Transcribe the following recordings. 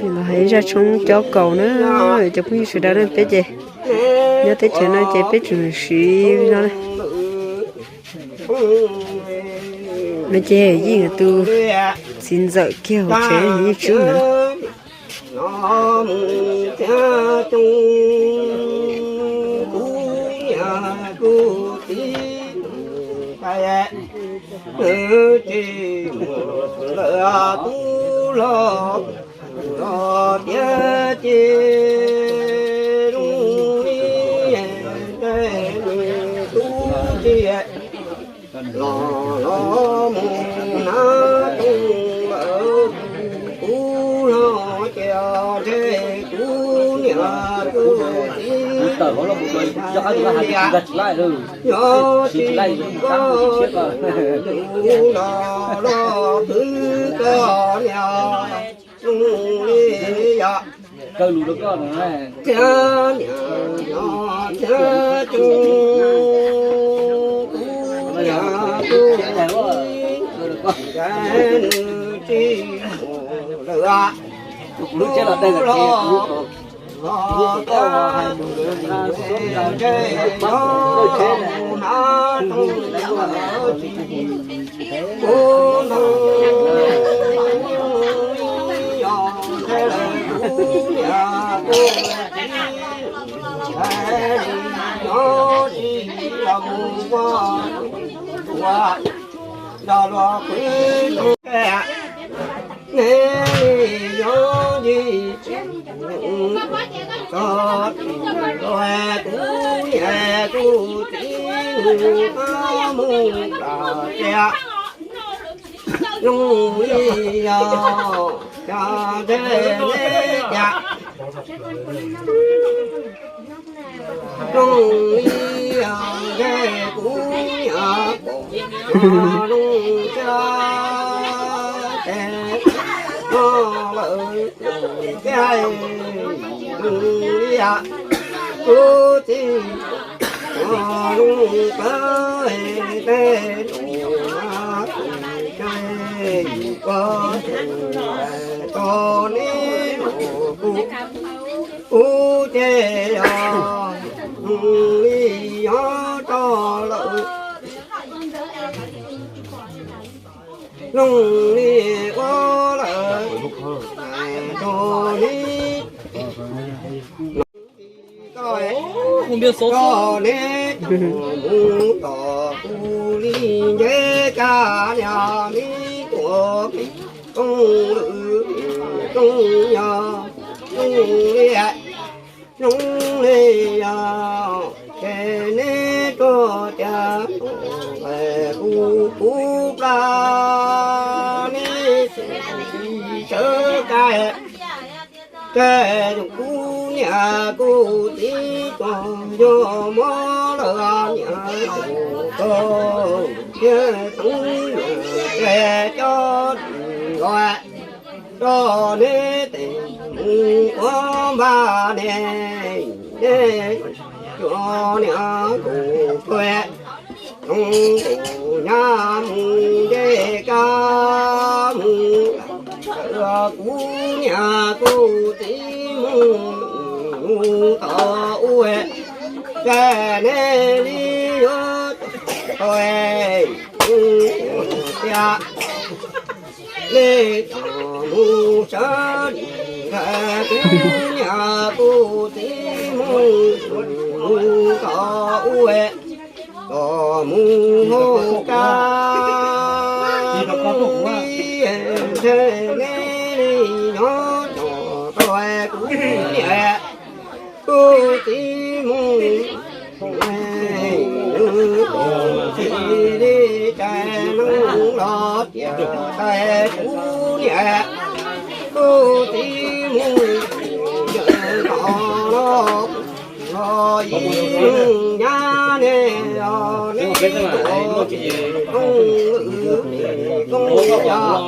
Los hais zaj tshoob cob kaus na, cov phooj ywg sawv daws na, peb ces nyob teb chaws no ces peb tseem siv no na. No ces yeej tus txiv ntxawm kiag hauv tsev yeej tswb ntawd. Los los mus hnav rooj lawm, kuv los ces ntshe kuv niam kuv txiv, yog tsis koj, kuv los los qhwv koj niam. Zoo li yog thiab niam yog thiab tub, kuv niam kuv txiv, ntshe nws tsis mus lawm, kuv los los koj ntshe nyob mus hnav rooj lawm. Kuv ntoo yog ntshe kuv niam kuv txiv, nyob tsis los mus ua ua nrog luag qhwv ntoo. Nej li yog yim txog kuv niam kuv txiv mus pab mus los tias, zoo li yog yog ntshe nej tias, zoo li yog ntshe kuv niam kuv zoo thiab ces no lawm. Zoo li yog kuv txiv, zoo kawg tej tus mas kuv ces kuv tso neb los kuv, kuv ces yog zoo li yog tso lawm. Zoo li ua lawm tso neb tso neb mus tom kuv li nce kab niag me tuam pim rooj lwm rooj yog zoo li zoo li yog ces neb tuaj tias kuv kuv plab neb sawv daws. Ces kuv niam kuv txiv tso yog mob lawm niam kuv txiv thiab tub niam ces cov los rau neb tes mus ua npaj ne, neb cov niam kuv txiv zoo kuv nyab mus nce kab mus, kuv niam kuv txiv mus tom ub, ces neb li yuav tau tias neb mus sawv ntawm kuv niam kuv txiv mus tom ub, kom mus hauv kab li, neb li nyob tom rau kuv niam kuv txiv mus, kuv txiv li cas neeg los tias kuv niam Kuv txiv mus yawm tom no, los ib nyab ne, ne tuav tsis koob lwm koob yam,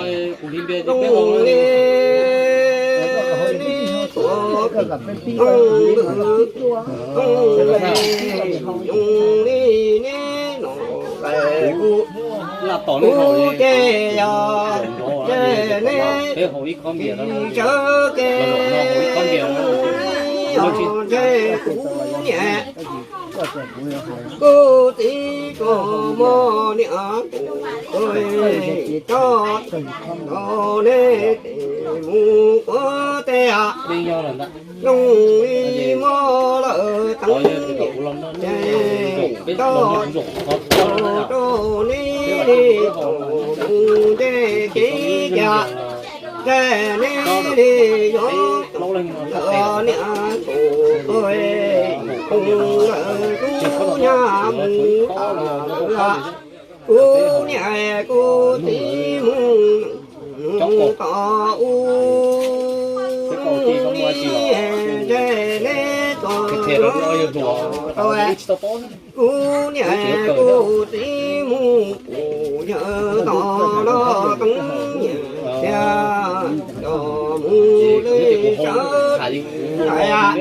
zoo li ne tuav koob lwm koob yam, zoo li ne no lawm kuv, kuv ces yog ces ne sawv kev, yog ntshe kuv niam kuv txiv txoj mos niam kuv toj, tog ne tes mus kuv tej zoo li mos lawm teeb, ces toj rau ne li mus nce kev cas, ces ne li yuav lawm niam kuv, kuv lawm kuv nyab mus tas lawm. Kuv niam kuv txiv mus tom ub, ntshe neb txom nyem tau. Kuv niam kuv txiv mus pum yawg tom no teeb nyiam tiag, coj mus li sawv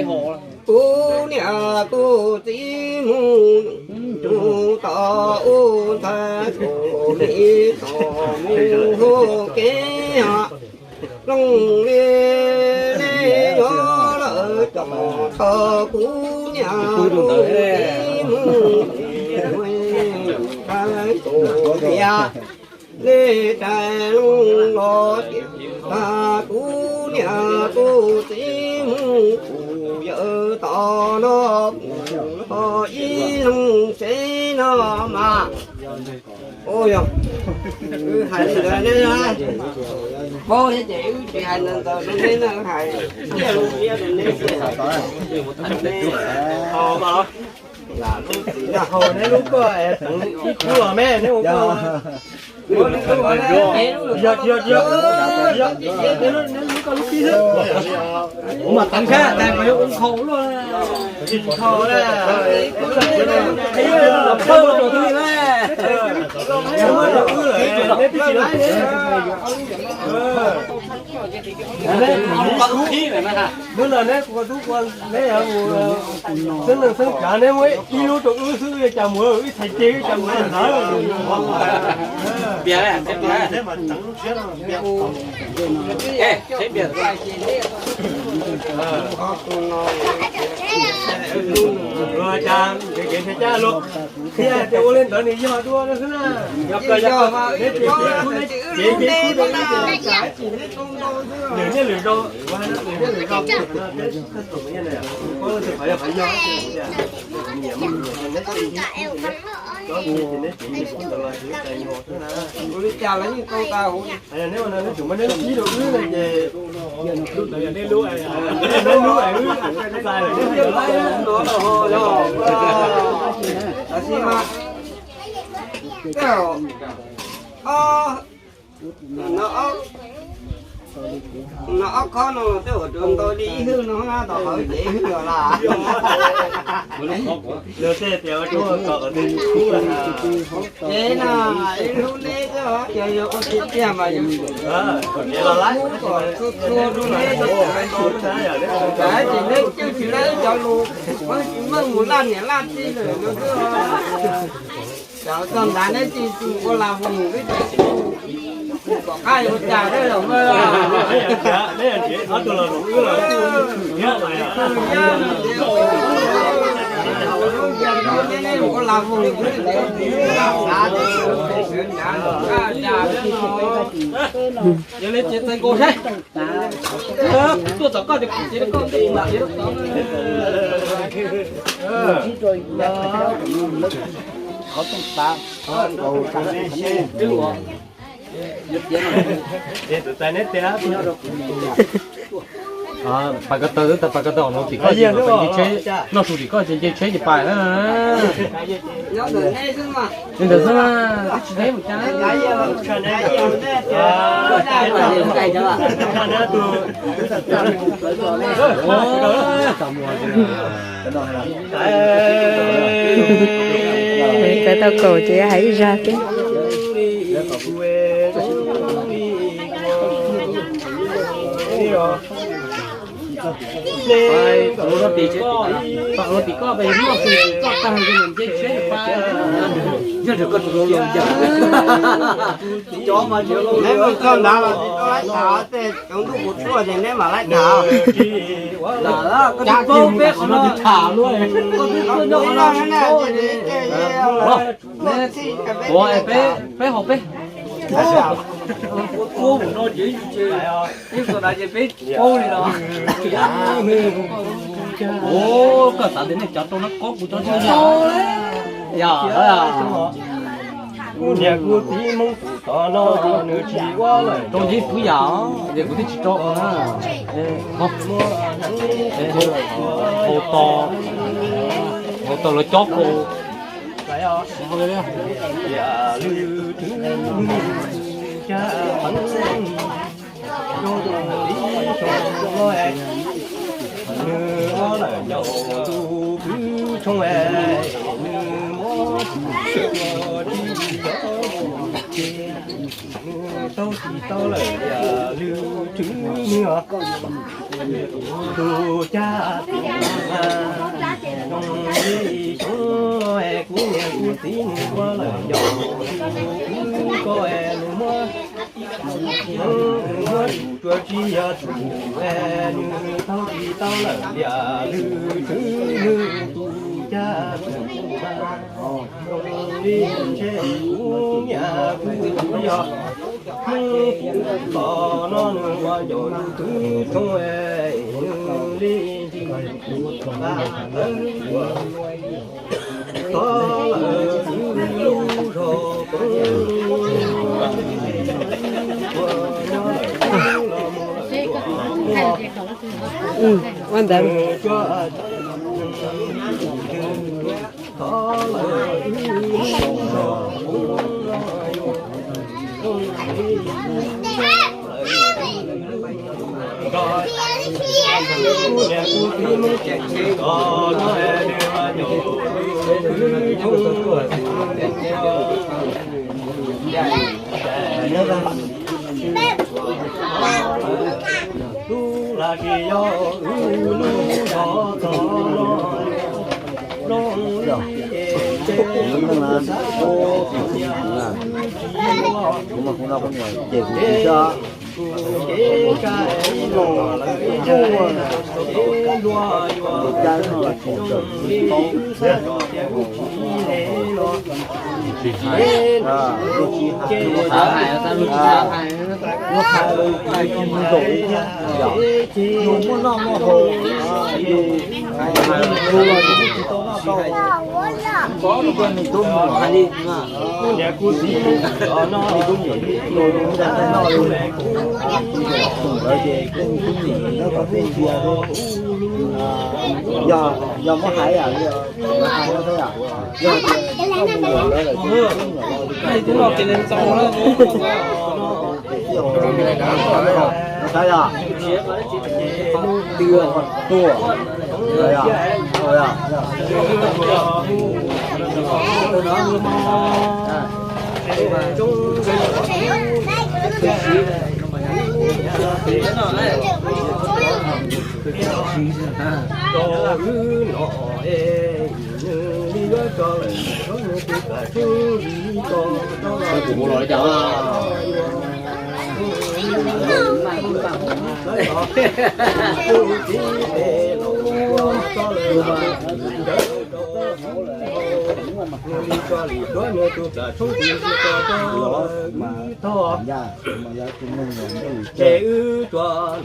lawm. Kuv niam kuv txiv mus, mus tom ub ntag, kuv li tom mus hauv kev, zoo li ne yuav lawm cov tog, kuv niam kuv txiv mus, kuv tias li rais los tias, kuv niam kuv txiv mus pum yawg tom no, pum los ib leeg tsev no mas. Ua yog wb hais li ntawd neb paub thiab ces wb tsis hais ntawd ntawd rau neb na, hais tiag li tiag rau neb tiag. Lam lub txim no haus neb lub koj es teev ib khub los me neb ua koj. Yog, yog, yog, yog, neb lub koj lub pib xwb. Kuv mas teev thiab, tais mas yuav ua nkhaus luaj. Tsis nkhaus na. Thawj los rau tug na. Neb pib tsis lawm. Hnub no neb kuv tub ua neb xeeb neeg xeeb tsav, neb muab ib lub rau wb xwb, cas mus wb txhais ceg cas mus ntawd. Ua cas ntev kev ntev cab luaj, thiaj tias ua li ntawd nws yog dua xwb na. Neb ces ces kub, neb ces ces kub rau wb ces cas tsis neb tau ntau xwb, lwm niaj lwm zaus, lwm niaj lwm zaus, peb tsis tau nyiaj na, peb qhov yog qhov yog, nyiam neb ces neb ces neb ces neb ces kub ntawd los xwb, cas yog xwb na. Ua li cas los yeej tau tas huv. Neb ua no neb tseem muab neb lub pib rau wb no ces, neb lub, neb lub, wb txais lawm neb. Tab sis mas, no ob khob no tej zaum rau ntau li ib hwj no na, tom qhov cev ib hwj los las. Lawv tej tias ua tsuag kom qhov twg kub los na. Cev na, ib lub neb xwb, yog yog ua tiag tiag mas yus, cev los lawm, kom txhua txhua rau neb, ces neb cwj tsis lawv cov lus, tsis meej mus laj niam laj txiv lawm no xwb. Cov txog nrad neb tsis tus ua las voos, kom qab ua cas thiab los mas. Ua las voos, yog li ces txais nkaus saib. Tuaj tom koj ces kuv cev rau koj, cev rau tod. Tus tais neb tias Pais ko taw, twb tau pais ko taw, nce tsheb, noj su tim koj ces nce tsheb ces pais na. Li ntawd xwb mas, twb tsis teb mus cas. Kawm tau kaum ces hais ib zag xwb. Neb mus txog ntawd los tsis tau laib tham, tej cov ntuj kuv tuaj ces neb mam laib tham. Koj twb paub peb qhov no, koj twb tuaj nyob qhov no, ua peb, peb haus peb. Ua mus no ces ib tug na ces peb paub li no. Ua koj xav tias nej cov rau no kob kuv cov tsis yog. Yog, kuv niam kuv txiv Hmoob tus tod no nws tsis ua lawm rau yib puv yam, ces kuv twb tsis rau na. Hau tau, hau tau lawv cob kaus. Nws ob lawm ncaus tus kwv tshoob, nws muab tsis tau, nws tau tsis tau lawm tias lwm tswv nws os. Tus caj tus zoo li xyoo no, kuv niam kuv txiv nws ua lawm ncaus tus kwv ko, nws muab, nws muab tus tsuas tsis yog tus, nws tau tsis tau lawm tias lwm tswv nws tus caj tus zoo li ntshe kuv niam kuv txiv yog. Hnub kuv los no nws ua ncaus nws kwv tshoob, nws li ntsis tus nqa tawv ua, txog lawm kwv lub zos poob, ua nyob lawm kwv los mus lawm ua ntawd. Lub lam tsis yog wb lub zos txog no, zoo li ces kuv ces kuv tsis xav, ces tsa ib los lawm ces ntuj yuav zoo li wb xav zog tias wb tsis le no. Ces ntuj ces kuv tsis xav hais, tsa lub tsis xav hais. Lub hais lawm hais tsis mus zaum li thiab yom. Yus muaj noj muaj haus, yus hais lus los yus twb tsis tau noj tau haus. Nws tub mus hais li, kuv niam kuv txiv no nws tub mus noj li, kuv tus zaum tus ntawd ces kuv tus nim nyob tom tej ntsia, yog, yog muab hais yam li hais no xwb yom. Yog tias koj mus zaum lawv lawm ces koj mus zaum los, Kuv mus los li cas? Ces wb tsuas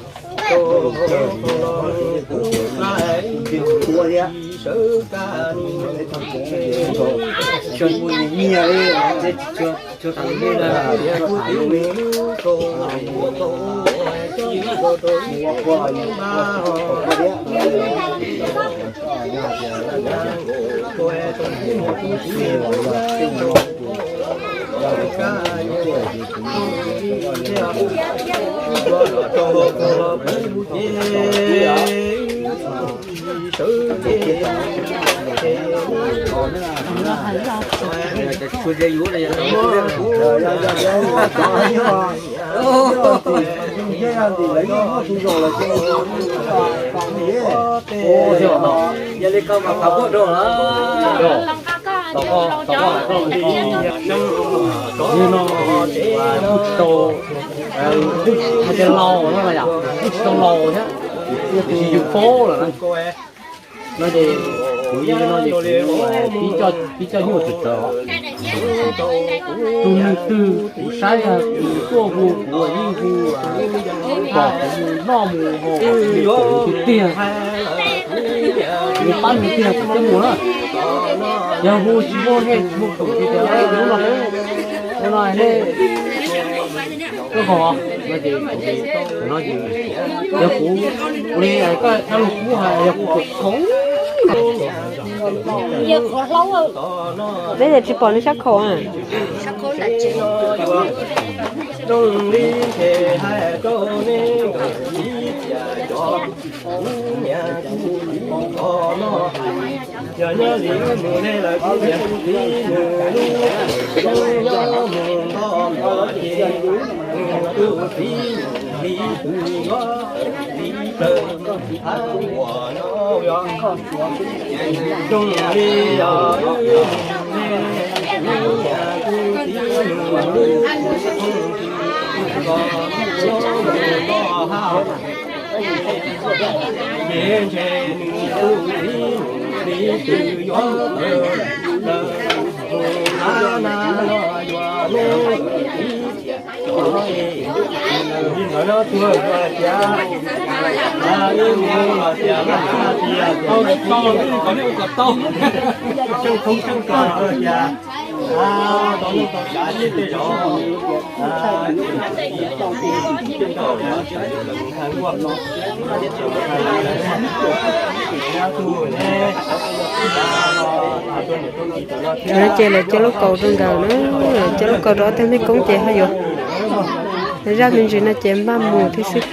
Kuv no kuj tsis tau, hais tias laus no los yog kuj tsis tau laus thiab, kuj tsis yus paub lawm na. No ces kuv li no ces kuv pib coj nyuaj tsawv tsawv. Tus neeg twg kuv saib yog nws tuaj hu kuv yeej hu kom kuv mus noj mus haus mus koom tiag tiag, mus pab nws tiag kuv thiaj mus na. Yog hu tsis muaj nyiaj tsis muaj khoom tiag tiag lub no, hnub no nej koj ho no ces, no ces yog kuv ua li koj lus kub hais yog kuv tus khoom. Peb yeej tsis pom nws sab khoom a. Ces lawv coj lub kaus rau nkawd na, coj lub kaus rau ob tug mej koob ces ho yuav zaj me ntsis no ces npaj mus thiab xwb.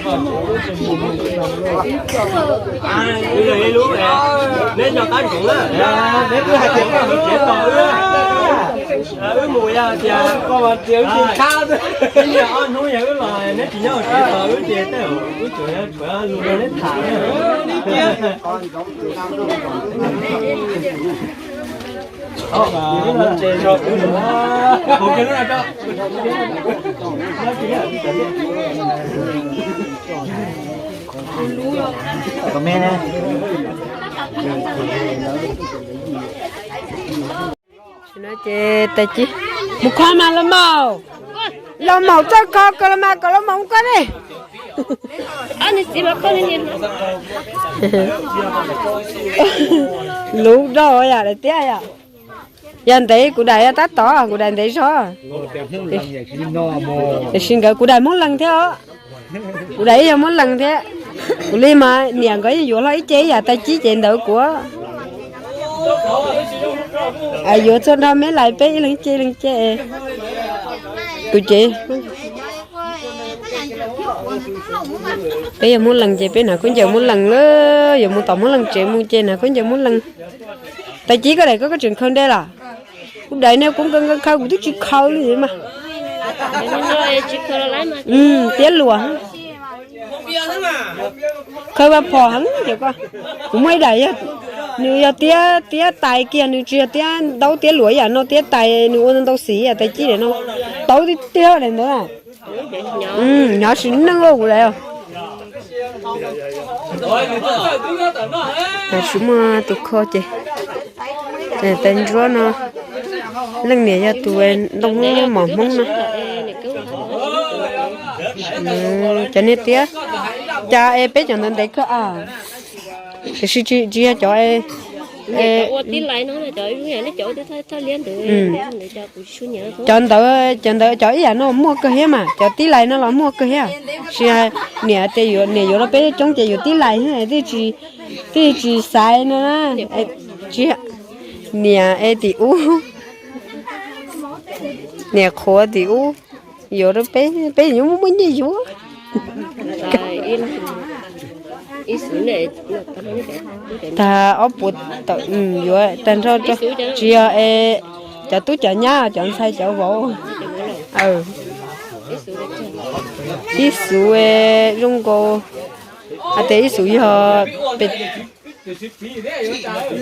Wb mus yog tias, ob hnub yog wb los neb tsis nyob hauv tsev tos wb ces tej zaum wb tsuas yog tshuav lus rau neb tham. No ces tais ci mus kho mas los maum, los maum txawj kho kawg los mas kom los maum koj ne. Lub rau yam daim tiab yom. Yog ntev kuv daim yog tab tom kuv daim ntev zog. Tiam sis nkawd kuv daim muab lees thiab os. Kuv daim ib yog muab lees thiab. Kuv li mas niam nkawd yeej yuav hlo ib ce ib yam tais ci ces ntawd kuv yuav txog nrho me lais peb ib leeg ce ib leeg ce. Kuv ces peb yog muab lees ces peb hnav khaub ncaws muab lees lawm, yuav mus tom muab lees tsev mus ces hnav khaub ncaws muab lees. Tais ci koj daim koj koj tseem khaws nte los? Kuv daim ne kuv nkaw nkaw khaws kuv twb tsis khaws li mas. Tiab luam. Khaws vas phom heev ces koj. Kuv muaj ib daim, nws yog tiab, tiab tais kiag, nws tsis yog tiab ntaub tiab luam ib yam no, tiab tais nws ua ntau xim ib yam tais ci daim no. Tauv tiag tiag daim ntawd. Nyob sim neej ua kuv daim. Tam sim muaj tus kho ces tais ntsuab no, leej niam yog tus ntoo mom hmoob no. Cov niag tiab, cas es peb cov ntawd ntev kawg a. Tiam sis tsis yog cov, Cov ntawd, cov ntawd cov ib yam no muaj kawg thiab mas, cov tib lais no los muaj kawg thiab. Sis niam tias niam yuav rau peb coob ces yuav tib lais, twb tsis xaiv no na. Niam es tim ub, niam qhuav tim ub, yuav rau peb, peb yuav muaj muaj nyiaj yuav. Tag ob puas tawm yuav tag nrho, tsis yog es cov tub cov nyab cov ntxhais cov vauv. Ib xuv zoo nkaus hais tias ib xuv yog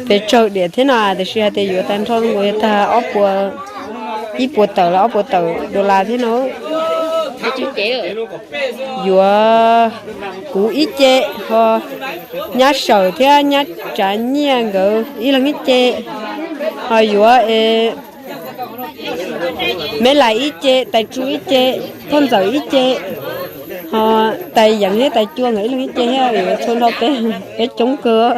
pes tsawg diam thiab no, tiam sis hais tias yuav tag nrho zoo nkaus yog tag ob puas, ib puas tawm los ob puas tawm dollar thiab no. Yuav kuv ib ce, ho nyab Sawm thiab nyab Tsav Nyiaj nkawd ib leeg ib ce, ho yuav es Meb Lais ib ce, Tais Tsu ib ce, Phoj Ntxawm ib ce, ho Tais Yeev thiab Tais Cua nkawd ib leeg ib ce thiab, yuav txhua nrho peb, peb coob kawg.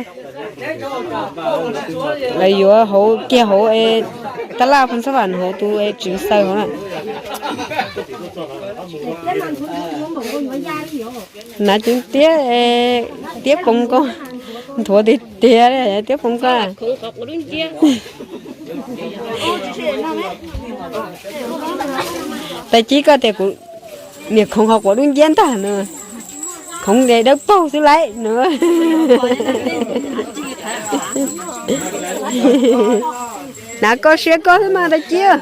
Lawv yuav hauv kiag hauv es tab laj Phoo Xab Vam hauv tus es Tswv Xaws hauv na. Nav ceev tiab, tiab poo koj, nthuav tiag tiag tiab poo koj. Tais Cib, koj tias kuv niam khoov qhov quav dub nciab ntag no, khoov de dawb paug xwb lauj no. Nav koj siab koj xwb mas Tais Cib.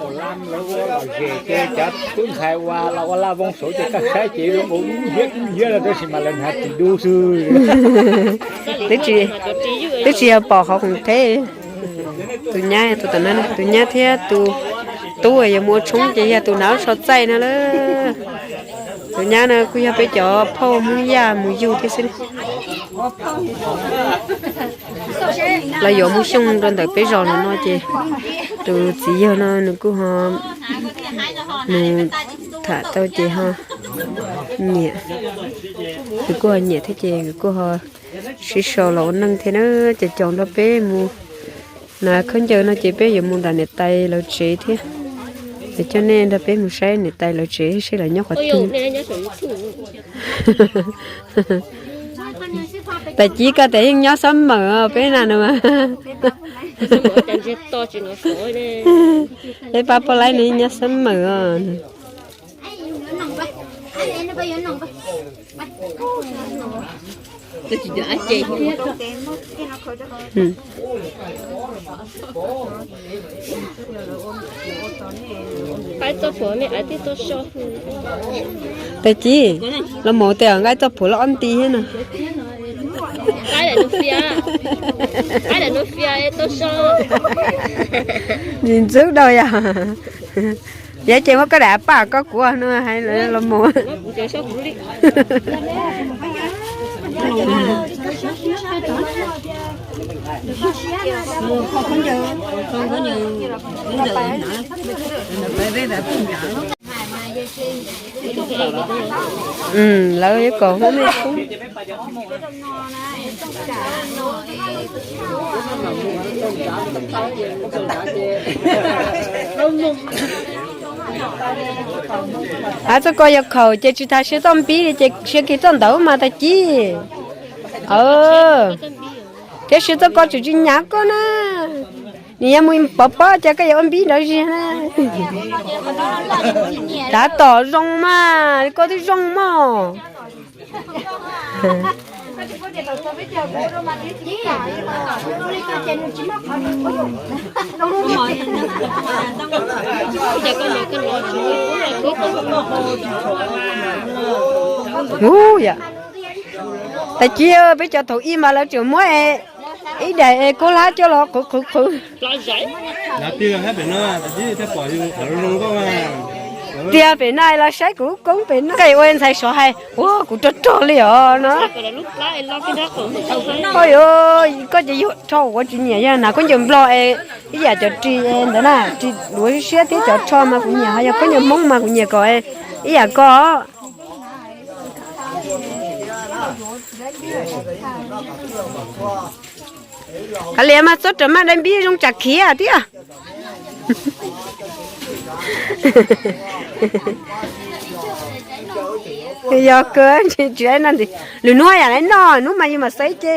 Cov tub ntxhais ua los ua laj vooj saud ces koj saib ces zoo nkaus dub nciab dub nciab los tab sis mas lawv hnav ris dub xwb. Twb tsis yog pom qhov khoom teb. Tus nyab, tus nyab thiab tus tub yuav mus ua tshoob ces yog tus hnav lub tsho txaij no lawm. Tus nyab no kuj yog peb cov phauj Hmoob Yaj mus yug thiab xwb. Lawv yuav mus xyooj rau ntawm peb zos no no ces tus txiv yawg no nws kuj ho mus tham tau ces ho nyiam, nws kuj ho nyiam thiab ces nws kuj ho sib sau los ua neej thiab na. Ces caum nrog peb mus na, khaub ncaws no ces peb yuav mus nram niam tais lawv tsev thiab. Es coj nej nrog peb mus saib niam tais lawv tsev seb lawv nyob qhov twg. Tais Cib, koj tias yeej nyob xab mawm os peb na no. Peb pab poj laib no yeej nyob xab mawm os. Tais Cib, los mus tes nqaij txoj phuam los ob nti thiab no. Ntxim ntxub dau yom. Yog ces muab koj daim paj koj kuv no hais los mus. Lawv yuav kom hub me kub. Txoj ko yog khaum ces tsis tas siav txoj npib li ces siav kiag txoj ntawd mas Tais Cib. Thiab siav txoj ko tseem tsis nyav koj na. Nws yuav mus pov pob ces koj yuav ua npib nrov ziag na. Tab tom zoo mas, koj twb zoo mog. Ub yam, tag kis peb cov thaum ub mas lawv tseem muab ib daim kaub hlab coj los qhwv qhwv qhwv. Tiag pem no los saib kuv lub koob pem no, koj ua ntxhais sov hais ua kuv rog rog li os no. Koj ces yog rho kuv tsis nyiam, yog hnav khaub ncaws nplog es ib yam cov ris ntawd na, ris duav siab thiab cov rho mas kuv nyiam, ho yog khaub ncaws Hmoob mas kuv nyiam kom ib yam ko. Kav liam mas txhob rawm maj dai npib zoo tsam khiav thiab. Yog kawg tsis tsis no ntxiv. Lwm hnub yam li no hnub mas yus mam xav ib ce,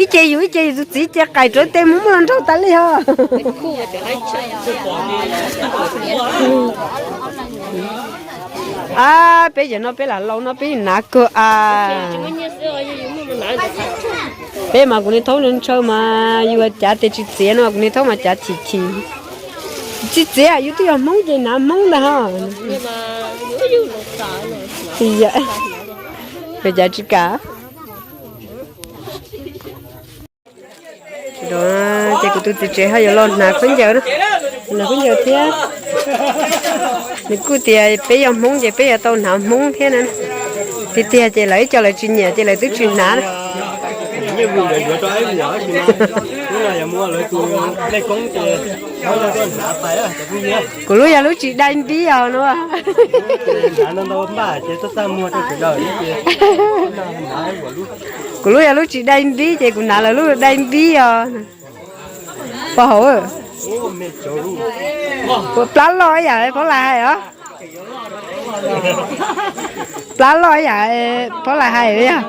ib ce yus ib ce yus tus txiv ce qais rau tej mus muaj los nraug tas li ho. A, peb yam no peb lam laus no peb hnav kawg a. Peb mas kuv niag thaub ntshaw mas yus cav tes tsis txiav no kuv niag thaub mas cav chim chim. Tsis txiav yus twb yog Hmoob ces hnav Hmoob ntag ho. Yus cav tsis kam. Ces kuv tus txiv tsev ho yuav los hnav khaub ncaws, hnav khaub ncaws thiab. Nws kuj tias peb yog Hmoob ces peb yuav tau hnav Hmoob thiab na. Tiag tiag ces lawv ib co lawv tsis nyiam ces lawv twb tsis hnav na. Kuv lub yog lub tsis dai npib os no. Kuv lub yog lub tsis dai npib ces kuv hnav lawv lub dai npib os. Pov hauv, plab loj ib yam phob lais hais os. Plab loj ib yam phob lais hais yog.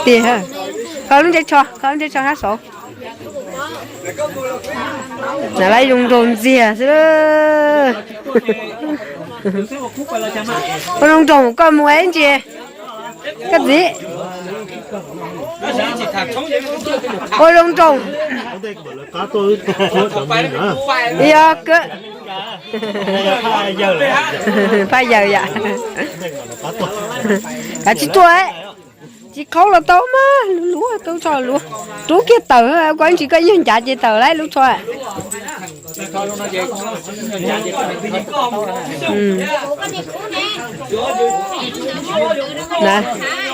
Tiag, kho lub ntsej tsho, kho lub ntsej tsho sab saud. Hnav lawv zoo nraug ntxiag xwb. Ua zoo nraug koj mus ib ntsis. Koj txiv, ua zoo nraug. Yog kawg. Phaj yawg yam. Kav tsij tuaj, tsis qhaub los tau mas luv luv tau tso luv. Rub kiag tawm, koj ntsis koj yog ncav ces tawm lawm lub tsho.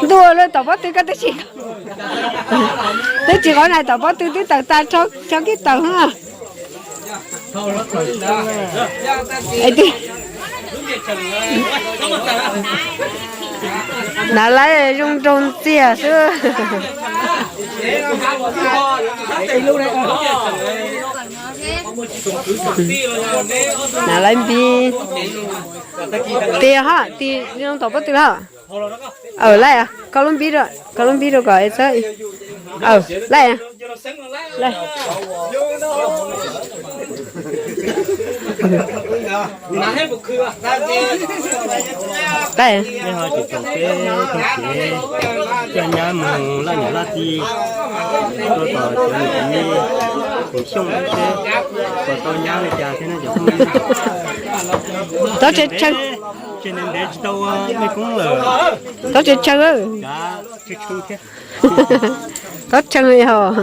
Ntuj, lawv tom pob tw koj twb tsis, twb tsis qhov na, tom pob tw twb tawm tag, rho kiag tawm. Hnav lawv zoo nraug ntxiag xwb. Hnav lawv npib. Tig ho, tig zoo tom pob tw ho. Aw, laij, kho lub npib rau, kho lub npib rau kom txhob, aw, laij. Laij. Nej ho tsis tsoom peb tug txiv coj nyab mus laj niam laj txiv, tuaj tos cov niam me tus Xyooj seb puas tau nyab li cas thiab no cov phooj ywg. Txhob tshee, tshee, tshee, txhob tshee, tshee, txhob tshee yog.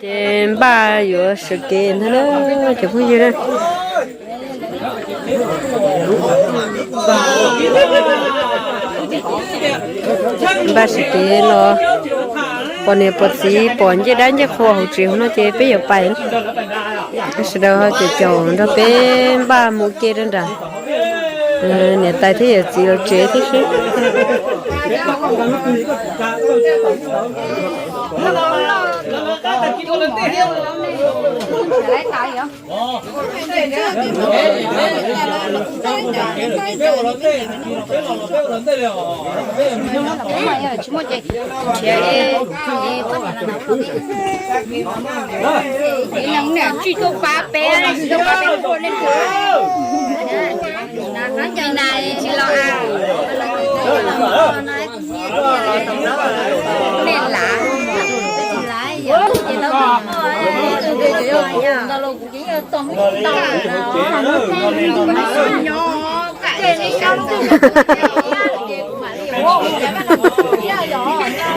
Ces npaj yuav sawv kev ntag na cov phooj ywg na. Npaj sawv kev los pom niam pom txiv pom ncej dab ncej qhua hauv tsev hauv no ces peb yuav pais. Sawv daws ho caum caum nrog peb npaj mus ke rau nram niam tais thiab yawm txiv lawv tsev thiab xwb.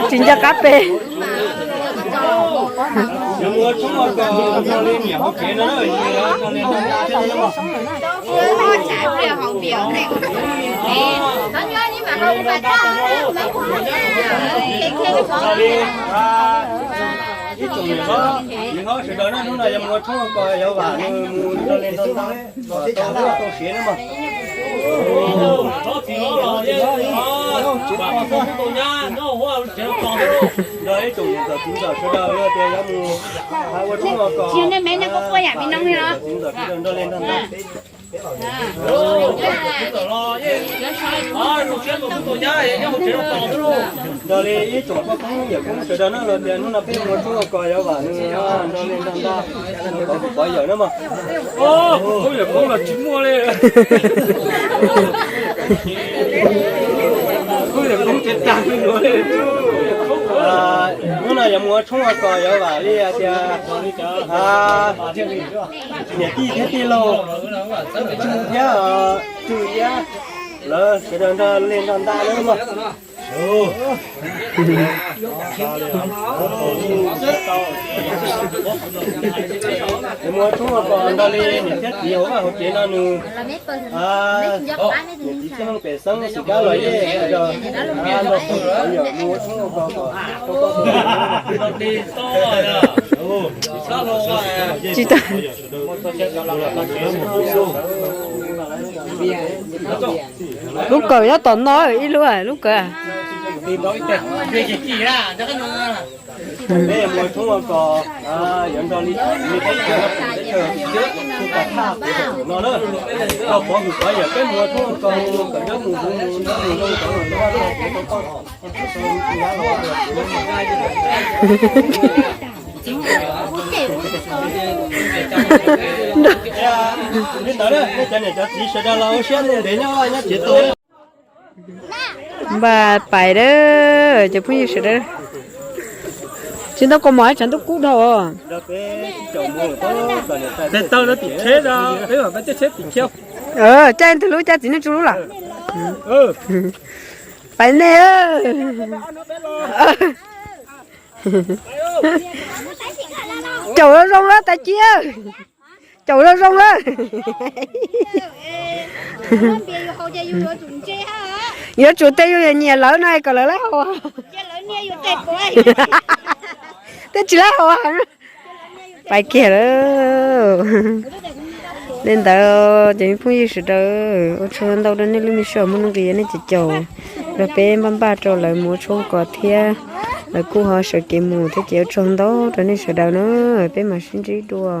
Tsis nco qab pes. Ib tsoom niam hlob sawv daws na, hnub no yog mus ua tshoob ua kos yuav vam nws mus nrog li nrog ntag, tau siav na mog. Nrog ib tsoom niam ntxawm txiv ntxawm sawv daws tias yuav mus ua tshoob ua kos, txiv ntxawm sawv daws nrog li nrog ntag. Nrog li ib tsoom poj koob yawm koob sawv daws na los tias hnub no peb mus ua tshoob ua kos yuav vam nws nrog li nrog ntag, pov kuv pov yawm na mog. Poj koob yawm koob los tsis muaj li. Poj koob yawm koob tsis tag li. Hnub no yuav mus ua tshoob ua kos yuav vam li tias niam tij thiab tij laug, Tswb thiab, Tswb thiab, lawv sawv daws nrog li nrog ntag na mog. Yuav mus ua tshoob ua kos nrog li niam thiab txiv hauv vaj hauv tsev no nws, niam txiv xeeb pem xeeb xim kab los yej, nrog peb mus ua tshoob ua kos kom tsis tag. Lub kawm nyob tom no, ib lub, lub kawm. Peb mus ua tshoob ua kos, yuav nrog li teb chaws, teb chaws, tus kom thaj no na, koj pov hwm pov yawm peb mus ua tshoob ua kos, kom nyob mus mus mus nyob mus zoo kom mus nyob. Li ntawd, nej cov niam cov txiv sawv daws los ua siab ntev nyob nyob tsev tau. Npaj pais dawb, cov phooj ywg sawv daws. Tsis ntau kua mov tshav ntuj kub dhau. Tes taw no tim tsheb, peb mam peb tej tsheb tim khiab. Caij tus lub caij txiv neej tsu lub lawm. Pais nej. Caum zoo zoo lawm tais ci, caum zoo zoo lawm. Yuav tsum tej yus nyiam lawv no kom lawv laib haus. Tej tsis laib haus. Pais kiag lawm. Li ntawd ces phooj ywg sawv daws, ua tsaug ntau rau nej lub me sij hawm muaj nuj nqis nej caum caum rau peb npaj npaj rau lawv mus ua tshoob ua kos thiab. Lawv kuj ho sawv kev mus thiab ces ua tsaug ntau rau nej sawv daws na, peb mam sib ntsib dua.